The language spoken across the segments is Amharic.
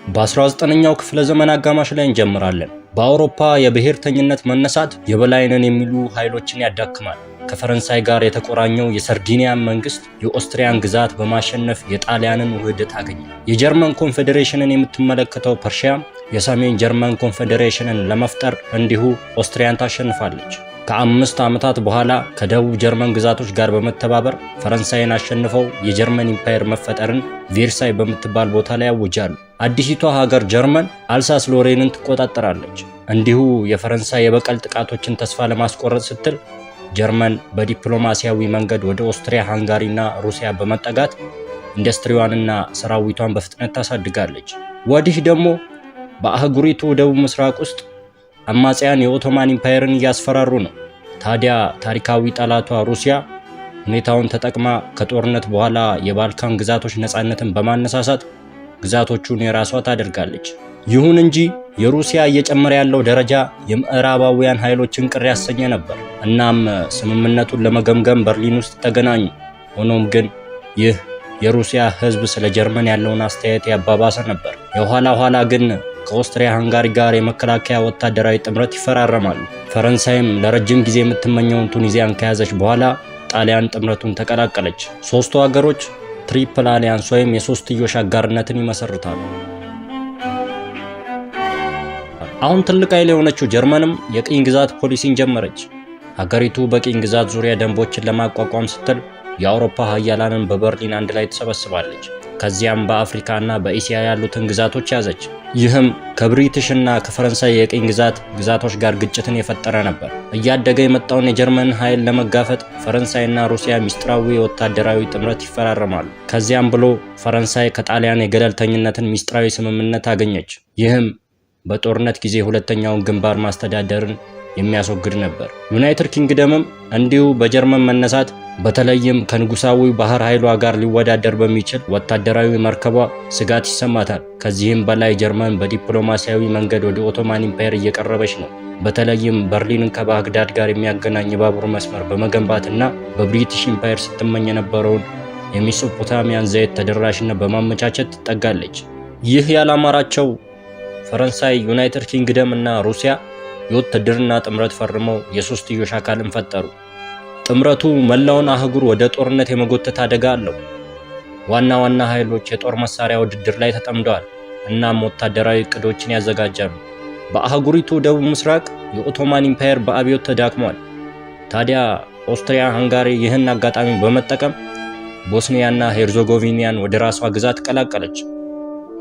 በ19ኛው ክፍለ ዘመን አጋማሽ ላይ እንጀምራለን። በአውሮፓ የብሔርተኝነት መነሳት የበላይ ነን የሚሉ ኃይሎችን ያዳክማል። ከፈረንሳይ ጋር የተቆራኘው የሰርዲኒያን መንግስት የኦስትሪያን ግዛት በማሸነፍ የጣሊያንን ውህደት አገኘ። የጀርመን ኮንፌዴሬሽንን የምትመለከተው ፐርሺያም የሰሜን ጀርመን ኮንፌዴሬሽንን ለመፍጠር እንዲሁ ኦስትሪያን ታሸንፋለች። ከ5 ዓመታት በኋላ ከደቡብ ጀርመን ግዛቶች ጋር በመተባበር ፈረንሳይን አሸንፈው የጀርመን ኢምፓየር መፈጠርን ቬርሳይ በምትባል ቦታ ላይ ያውጃሉ። አዲሲቷ ሀገር ጀርመን አልሳስ ሎሬንን ትቆጣጠራለች። እንዲሁ የፈረንሳይ የበቀል ጥቃቶችን ተስፋ ለማስቆረጥ ስትል ጀርመን በዲፕሎማሲያዊ መንገድ ወደ ኦስትሪያ ሃንጋሪና ሩሲያ በመጠጋት ኢንዱስትሪዋንና ሰራዊቷን በፍጥነት ታሳድጋለች። ወዲህ ደግሞ በአህጉሪቱ ደቡብ ምስራቅ ውስጥ አማጽያን የኦቶማን ኢምፓየርን እያስፈራሩ ነው። ታዲያ ታሪካዊ ጠላቷ ሩሲያ ሁኔታውን ተጠቅማ ከጦርነት በኋላ የባልካን ግዛቶች ነፃነትን በማነሳሳት ግዛቶቹን የራሷ ታደርጋለች። ይሁን እንጂ የሩሲያ እየጨመረ ያለው ደረጃ የምዕራባውያን ኃይሎችን ቅር ያሰኘ ነበር። እናም ስምምነቱን ለመገምገም በርሊን ውስጥ ተገናኙ። ሆኖም ግን ይህ የሩሲያ ሕዝብ ስለ ጀርመን ያለውን አስተያየት ያባባሰ ነበር። የኋላ ኋላ ግን ከኦስትሪያ ሃንጋሪ ጋር የመከላከያ ወታደራዊ ጥምረት ይፈራረማሉ። ፈረንሳይም ለረጅም ጊዜ የምትመኘውን ቱኒዚያን ከያዘች በኋላ ጣሊያን ጥምረቱን ተቀላቀለች። ሶስቱ ሀገሮች Triple Alliance ወይም የሶስትዮሽ አጋርነትን ይመሰርታሉ። አሁን ትልቅ ኃይል የሆነችው ጀርመንም የቅኝ ግዛት ፖሊሲን ጀመረች። ሀገሪቱ በቅኝ ግዛት ዙሪያ ደንቦችን ለማቋቋም ስትል የአውሮፓ ሀያላንን በበርሊን አንድ ላይ ትሰበስባለች። ከዚያም በአፍሪካና በኤሲያ ያሉትን ግዛቶች ያዘች። ይህም ከብሪቲሽና ከፈረንሳይ የቅኝ ግዛት ግዛቶች ጋር ግጭትን የፈጠረ ነበር። እያደገ የመጣውን የጀርመን ኃይል ለመጋፈጥ ፈረንሳይና ሩሲያ ሚስጥራዊ ወታደራዊ ጥምረት ይፈራረማሉ። ከዚያም ብሎ ፈረንሳይ ከጣሊያን የገለልተኝነትን ሚስጥራዊ ስምምነት አገኘች። ይህም በጦርነት ጊዜ ሁለተኛውን ግንባር ማስተዳደርን የሚያስወግድ ነበር። ዩናይትድ ኪንግደምም እንዲሁ በጀርመን መነሳት በተለይም ከንጉሳዊው ባህር ኃይሏ ጋር ሊወዳደር በሚችል ወታደራዊ መርከቧ ስጋት ይሰማታል። ከዚህም በላይ ጀርመን በዲፕሎማሲያዊ መንገድ ወደ ኦቶማን ኢምፓየር እየቀረበች ነው። በተለይም በርሊንን ከባግዳድ ጋር የሚያገናኝ የባቡር መስመር በመገንባትና በብሪቲሽ ኢምፓየር ስትመኝ የነበረውን የሜሶፖታሚያን ዘይት ተደራሽነት በማመቻቸት ትጠጋለች። ይህ ያላማራቸው ፈረንሳይ፣ ዩናይትድ ኪንግደም እና ሩሲያ የውትድርና ጥምረት ፈርመው የሶስትዮሽ አካልን ፈጠሩ። ጥምረቱ መላውን አህጉር ወደ ጦርነት የመጎተት አደጋ አለው። ዋና ዋና ኃይሎች የጦር መሳሪያ ውድድር ላይ ተጠምደዋል፣ እናም ወታደራዊ እቅዶችን ያዘጋጃሉ። በአህጉሪቱ ደቡብ ምስራቅ የኦቶማን ኢምፓየር በአብዮት ተዳክሟል። ታዲያ ኦስትሪያ ሃንጋሪ ይህን አጋጣሚ በመጠቀም ቦስኒያና ሄርዞጎቪኒያን ወደ ራሷ ግዛት ቀላቀለች።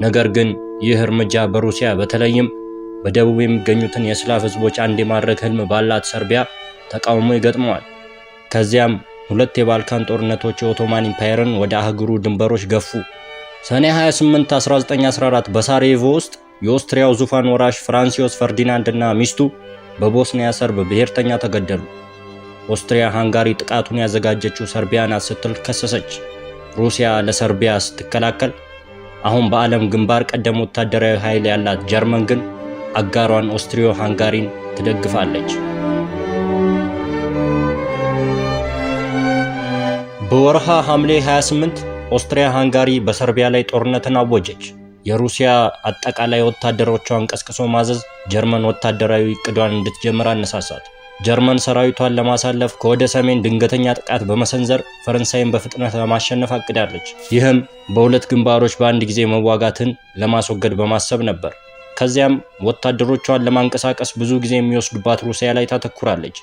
ነገር ግን ይህ እርምጃ በሩሲያ በተለይም በደቡብ የሚገኙትን የስላቭ ህዝቦች አንድ የማድረግ ህልም ባላት ሰርቢያ ተቃውሞ ይገጥመዋል። ከዚያም ሁለት የባልካን ጦርነቶች የኦቶማን ኢምፓየርን ወደ አህጉሩ ድንበሮች ገፉ። ሰኔ 28 1914 በሳራዬቮ ውስጥ የኦስትሪያው ዙፋን ወራሽ ፍራንሲዮስ ፈርዲናንድ እና ሚስቱ በቦስኒያ ሰርብ ብሔርተኛ ተገደሉ። ኦስትሪያ ሃንጋሪ ጥቃቱን ያዘጋጀችው ሰርቢያ ናት ስትል ከሰሰች። ሩሲያ ለሰርቢያ ስትከላከል፣ አሁን በዓለም ግንባር ቀደም ወታደራዊ ኃይል ያላት ጀርመን ግን አጋሯን ኦስትሪዮ ሃንጋሪን ትደግፋለች። በወርሃ ሐምሌ 28 ኦስትሪያ ሃንጋሪ በሰርቢያ ላይ ጦርነትን አወጀች። የሩሲያ አጠቃላይ ወታደሮቿን ቀስቅሶ ማዘዝ ጀርመን ወታደራዊ እቅዷን እንድትጀምር አነሳሳት። ጀርመን ሰራዊቷን ለማሳለፍ ከወደ ሰሜን ድንገተኛ ጥቃት በመሰንዘር ፈረንሳይን በፍጥነት ለማሸነፍ አቅዳለች። ይህም በሁለት ግንባሮች በአንድ ጊዜ መዋጋትን ለማስወገድ በማሰብ ነበር። ከዚያም ወታደሮቿን ለማንቀሳቀስ ብዙ ጊዜ የሚወስዱባት ሩሲያ ላይ ታተኩራለች።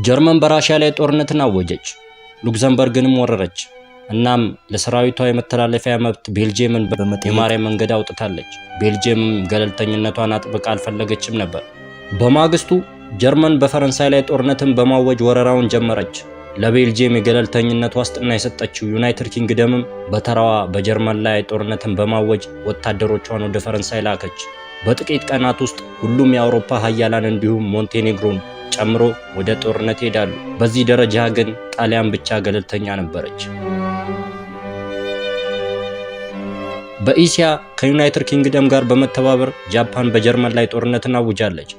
ጀርመን በራሽያ ላይ ጦርነትን አወጀች፣ ሉክዘምበርግንም ወረረች። እናም ለሰራዊቷ የመተላለፊያ መብት ቤልጅየምን በመጠየቅ የማሪያ መንገድ አውጥታለች። ቤልጅየምም ገለልተኝነቷን አጥብቃ አልፈለገችም ነበር። በማግስቱ ጀርመን በፈረንሳይ ላይ ጦርነትን በማወጅ ወረራውን ጀመረች። ለቤልጅየም የገለልተኝነት ዋስትና የሰጠችው ዩናይትድ ኪንግደምም በተራዋ በጀርመን ላይ ጦርነትን በማወጅ ወታደሮቿን ወደ ፈረንሳይ ላከች። በጥቂት ቀናት ውስጥ ሁሉም የአውሮፓ ሀያላን እንዲሁም ሞንቴኔግሮን ጨምሮ ወደ ጦርነት ይሄዳሉ። በዚህ ደረጃ ግን ጣሊያን ብቻ ገለልተኛ ነበረች። በኢሲያ ከዩናይትድ ኪንግደም ጋር በመተባበር ጃፓን በጀርመን ላይ ጦርነትን አውጃለች።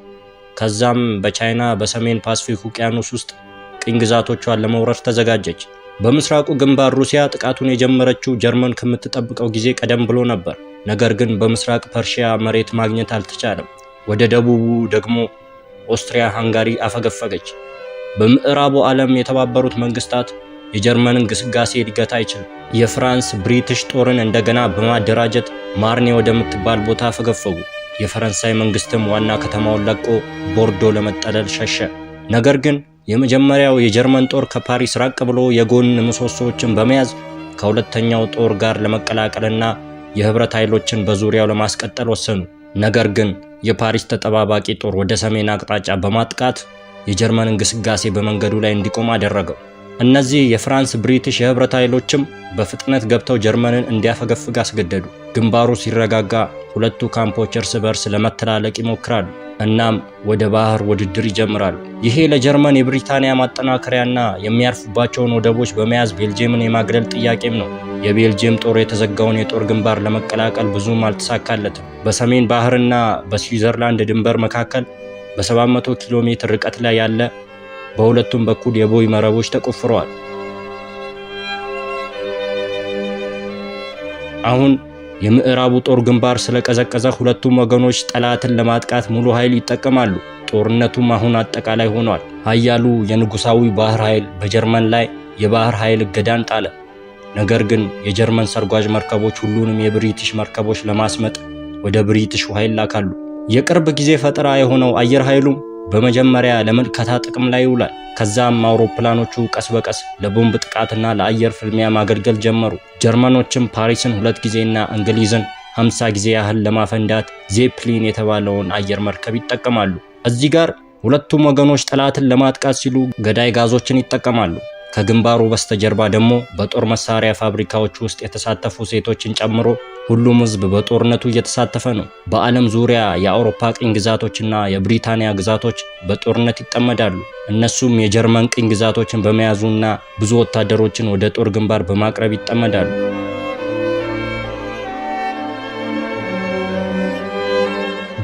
ከዛም በቻይና በሰሜን ፓስፊክ ውቅያኖስ ውስጥ ቅኝ ግዛቶቿን ለመውረር ተዘጋጀች። በምስራቁ ግንባር ሩሲያ ጥቃቱን የጀመረችው ጀርመን ከምትጠብቀው ጊዜ ቀደም ብሎ ነበር። ነገር ግን በምስራቅ ፐርሺያ መሬት ማግኘት አልተቻለም። ወደ ደቡቡ ደግሞ ኦስትሪያ ሃንጋሪ አፈገፈገች። በምዕራቡ ዓለም የተባበሩት መንግስታት የጀርመንን ግስጋሴ ሊገታ አይችልም። የፍራንስ ብሪቲሽ ጦርን እንደገና በማደራጀት ማርኔ ወደምትባል ቦታ አፈገፈጉ። የፈረንሳይ መንግስትም ዋና ከተማውን ለቆ ቦርዶ ለመጠለል ሸሸ። ነገር ግን የመጀመሪያው የጀርመን ጦር ከፓሪስ ራቅ ብሎ የጎን ምሰሶዎችን በመያዝ ከሁለተኛው ጦር ጋር ለመቀላቀልና የህብረት ኃይሎችን በዙሪያው ለማስቀጠል ወሰኑ። ነገር ግን የፓሪስ ተጠባባቂ ጦር ወደ ሰሜን አቅጣጫ በማጥቃት የጀርመን እንቅስቃሴ በመንገዱ ላይ እንዲቆም አደረገው። እነዚህ የፍራንስ ብሪቲሽ የህብረት ኃይሎችም በፍጥነት ገብተው ጀርመንን እንዲያፈገፍግ አስገደዱ። ግንባሩ ሲረጋጋ ሁለቱ ካምፖች እርስ በርስ ለመተላለቅ ይሞክራሉ። እናም ወደ ባህር ውድድር ይጀምራሉ። ይሄ ለጀርመን የብሪታንያ ማጠናከሪያና የሚያርፉባቸውን ወደቦች በመያዝ ቤልጅየምን የማግለል ጥያቄም ነው። የቤልጅየም ጦር የተዘጋውን የጦር ግንባር ለመቀላቀል ብዙም አልተሳካለትም። በሰሜን ባህርና በስዊዘርላንድ ድንበር መካከል በ700 ኪሎ ሜትር ርቀት ላይ ያለ በሁለቱም በኩል የቦይ መረቦች ተቆፍረዋል። አሁን የምዕራቡ ጦር ግንባር ስለቀዘቀዘ ሁለቱም ወገኖች ጠላትን ለማጥቃት ሙሉ ኃይል ይጠቀማሉ። ጦርነቱም አሁን አጠቃላይ ሆኗል። ኃያሉ የንጉሳዊ ባህር ኃይል በጀርመን ላይ የባህር ኃይል እገዳን ጣለ። ነገር ግን የጀርመን ሰርጓጅ መርከቦች ሁሉንም የብሪቲሽ መርከቦች ለማስመጥ ወደ ብሪቲሽ ውሃ ይላካሉ። የቅርብ ጊዜ ፈጠራ የሆነው አየር ኃይሉም በመጀመሪያ ለምልከታ ጥቅም ላይ ይውላል። ከዛም አውሮፕላኖቹ ቀስ በቀስ ለቦምብ ጥቃትና ለአየር ፍልሚያ ማገልገል ጀመሩ። ጀርመኖችም ፓሪስን 2 ጊዜና እንግሊዝን 50 ጊዜ ያህል ለማፈንዳት ዜፕሊን የተባለውን አየር መርከብ ይጠቀማሉ። እዚህ ጋር ሁለቱም ወገኖች ጠላትን ለማጥቃት ሲሉ ገዳይ ጋዞችን ይጠቀማሉ። ከግንባሩ በስተጀርባ ደግሞ በጦር መሳሪያ ፋብሪካዎች ውስጥ የተሳተፉ ሴቶችን ጨምሮ ሁሉም ሕዝብ በጦርነቱ እየተሳተፈ ነው። በዓለም ዙሪያ የአውሮፓ ቅኝ ግዛቶችና የብሪታንያ ግዛቶች በጦርነት ይጠመዳሉ። እነሱም የጀርመን ቅኝ ግዛቶችን በመያዙና ብዙ ወታደሮችን ወደ ጦር ግንባር በማቅረብ ይጠመዳሉ።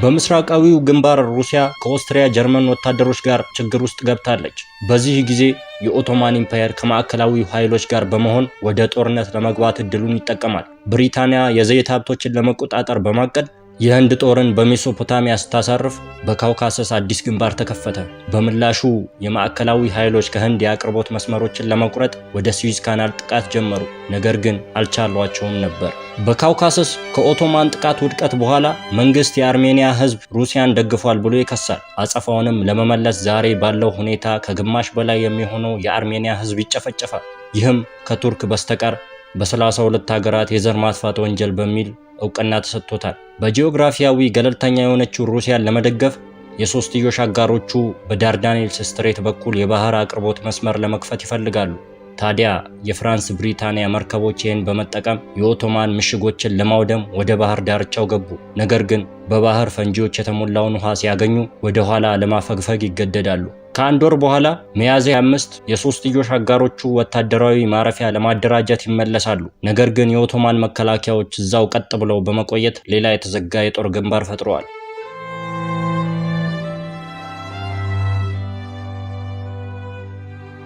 በምስራቃዊው ግንባር ሩሲያ ከኦስትሪያ ጀርመን ወታደሮች ጋር ችግር ውስጥ ገብታለች። በዚህ ጊዜ የኦቶማን ኢምፓየር ከማዕከላዊ ኃይሎች ጋር በመሆን ወደ ጦርነት ለመግባት እድሉን ይጠቀማል። ብሪታንያ የዘይት ሀብቶችን ለመቆጣጠር በማቀድ የህንድ ጦርን በሜሶፖታሚያ ስታሳርፍ በካውካሰስ አዲስ ግንባር ተከፈተ። በምላሹ የማዕከላዊ ኃይሎች ከህንድ የአቅርቦት መስመሮችን ለመቁረጥ ወደ ስዊዝ ካናል ጥቃት ጀመሩ። ነገር ግን አልቻሏቸውም ነበር። በካውካሰስ ከኦቶማን ጥቃት ውድቀት በኋላ መንግስት የአርሜኒያ ህዝብ ሩሲያን ደግፏል ብሎ ይከሳል። አጸፋውንም ለመመለስ ዛሬ ባለው ሁኔታ ከግማሽ በላይ የሚሆነው የአርሜኒያ ህዝብ ይጨፈጨፋል። ይህም ከቱርክ በስተቀር በ32 ሀገራት የዘር ማጥፋት ወንጀል በሚል እውቅና ተሰጥቶታል። በጂኦግራፊያዊ ገለልተኛ የሆነችው ሩሲያን ለመደገፍ የሶስትዮሽ አጋሮቹ በዳርዳኔልስ ስትሬት በኩል የባህር አቅርቦት መስመር ለመክፈት ይፈልጋሉ። ታዲያ የፍራንስ ብሪታንያ መርከቦች ይህን በመጠቀም የኦቶማን ምሽጎችን ለማውደም ወደ ባህር ዳርቻው ገቡ። ነገር ግን በባህር ፈንጂዎች የተሞላውን ውሃ ሲያገኙ ወደ ኋላ ለማፈግፈግ ይገደዳሉ። ከአንድ ወር በኋላ ሚያዝያ 5 የሶስትዮሽ አጋሮቹ ወታደራዊ ማረፊያ ለማደራጀት ይመለሳሉ። ነገር ግን የኦቶማን መከላከያዎች እዛው ቀጥ ብለው በመቆየት ሌላ የተዘጋ የጦር ግንባር ፈጥረዋል።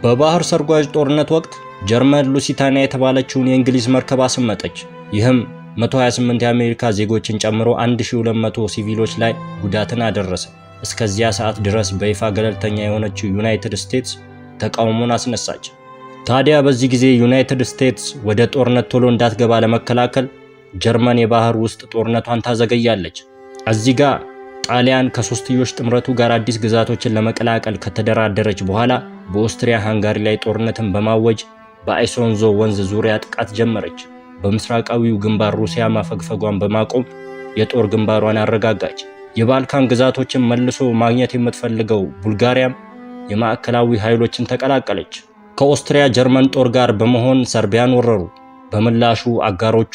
በባህር ሰርጓጅ ጦርነት ወቅት ጀርመን ሉሲታኒያ የተባለችውን የእንግሊዝ መርከብ አሰመጠች። ይህም 128 የአሜሪካ ዜጎችን ጨምሮ 1200 ሲቪሎች ላይ ጉዳትን አደረሰ። እስከዚያ ሰዓት ድረስ በይፋ ገለልተኛ የሆነችው ዩናይትድ ስቴትስ ተቃውሞን አስነሳች። ታዲያ በዚህ ጊዜ ዩናይትድ ስቴትስ ወደ ጦርነት ቶሎ እንዳትገባ ለመከላከል ጀርመን የባህር ውስጥ ጦርነቷን ታዘገያለች። እዚህ ጋር ጣሊያን ከሶስትዮሽ ጥምረቱ ጋር አዲስ ግዛቶችን ለመቀላቀል ከተደራደረች በኋላ በኦስትሪያ ሃንጋሪ ላይ ጦርነትን በማወጅ በአይሶንዞ ወንዝ ዙሪያ ጥቃት ጀመረች። በምስራቃዊው ግንባር ሩሲያ ማፈግፈጓን በማቆም የጦር ግንባሯን አረጋጋች። የባልካን ግዛቶችን መልሶ ማግኘት የምትፈልገው ቡልጋሪያም የማዕከላዊ ኃይሎችን ተቀላቀለች። ከኦስትሪያ ጀርመን ጦር ጋር በመሆን ሰርቢያን ወረሩ። በምላሹ አጋሮቹ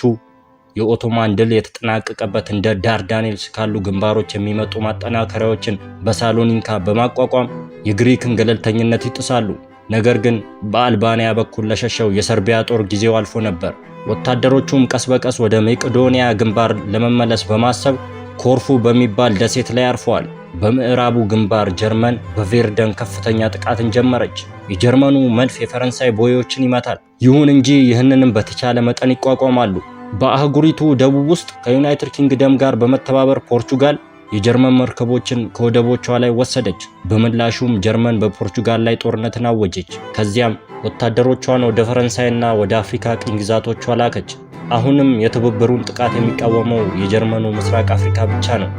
የኦቶማን ድል የተጠናቀቀበት እንደ ዳርዳኔልስ ካሉ ግንባሮች የሚመጡ ማጠናከሪያዎችን በሳሎኒካ በማቋቋም የግሪክን ገለልተኝነት ይጥሳሉ። ነገር ግን በአልባንያ በኩል ለሸሸው የሰርቢያ ጦር ጊዜው አልፎ ነበር። ወታደሮቹም ቀስ በቀስ ወደ መቄዶንያ ግንባር ለመመለስ በማሰብ ኮርፉ በሚባል ደሴት ላይ አርፈዋል። በምዕራቡ ግንባር ጀርመን በቬርደን ከፍተኛ ጥቃትን ጀመረች። የጀርመኑ መድፍ የፈረንሳይ ቦዮችን ይመታል። ይሁን እንጂ ይህንንም በተቻለ መጠን ይቋቋማሉ። በአህጉሪቱ ደቡብ ውስጥ ከዩናይትድ ኪንግደም ጋር በመተባበር ፖርቹጋል የጀርመን መርከቦችን ከወደቦቿ ላይ ወሰደች። በምላሹም ጀርመን በፖርቹጋል ላይ ጦርነትን አወጀች። ከዚያም ወታደሮቿን ወደ ፈረንሳይና ወደ አፍሪካ ቅኝ ግዛቶቿ ላከች። አሁንም የትብብሩን ጥቃት የሚቃወመው የጀርመኑ ምስራቅ አፍሪካ ብቻ ነው።